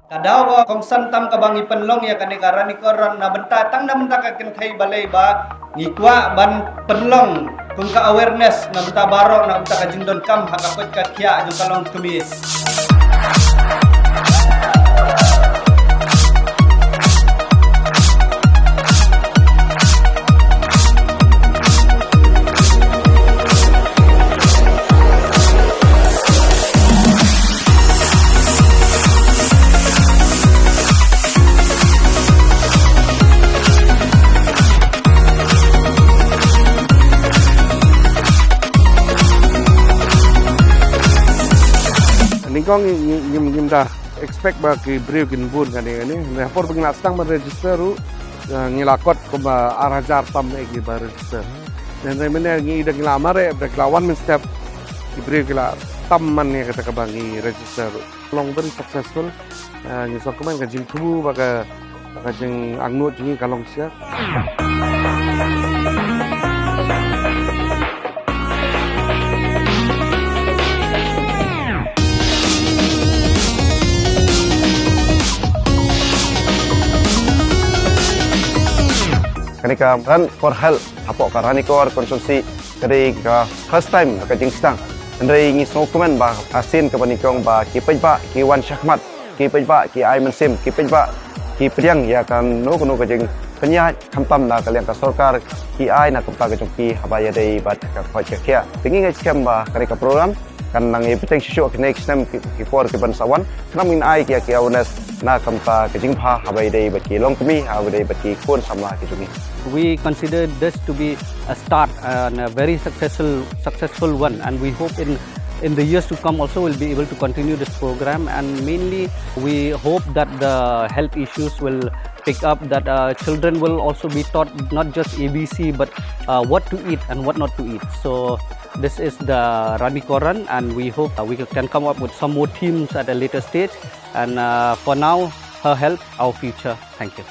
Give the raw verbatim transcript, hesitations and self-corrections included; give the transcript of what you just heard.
Ka daw ba kongsan tam kaba ngi pynlong ïa kane ka Ranikor Run na bynta, tang na bynta ka kynthei balei ba ngi kwah ban pynlong kum ka awareness na bynta baroh, na bynta ka jingdonkam ha ka koit ka khiah jong ka longkmie. Nyngkong ngi, ngi, ngim, ngim da expect ba ki briew kin bun kane kane. Na por ba ngi la sdang ban register ruh, eh, ngi la kot kumba ar hajar tam eh kiba register. Hynrei mynne ngi da ngi la mareh, da ngi la wan mynstep, ki briew ki la tam man ïa kata kaba ngi register ruh. Long very successful. Eh, ngi sngewkmen ka jingthmu bad ka, ka jingangnud jong ngi ka long shisha. Kane ka Run for Health hapoh ka Ranikor constituency ka dei ka first time ka jingsdang. Hynrei ngi sngewkmen ba ka sien kaba nyngkong ba ki paidbah ki wan shakhmat, ki paidbah ki ai mynsiem, ki paidbah ki pdiang ïa kano kano ka jingpynïaid, khamtam na ka liang ka sorkar ki ai na ka bynta ka jong ki haba ïadei bad ka koit ka khiah. Te ngi ngeit skhem ba kane ka program kan nang ïa bteng shisha kine ki snem ki, ki por ki ban sa wan. Khnang ngin ai ki, ki awareness na ka bynta ka jingbha haba ïadei bad ki longkmie, haba ïadei bad ki khun samla ki jong ngi. We consider this to be a start and a very successful, successful one, and we hope in, in the years to come also we'll be able to continue this program, and mainly we hope that the health issues will pick up, that, uh, children will also be taught not just A B C, but, uh, what to eat and what not to eat. So this is the Ranikor Run, and we hope, uh, we can come up with some more themes at a later stage. And, uh, for now, her health, our future. Thank you.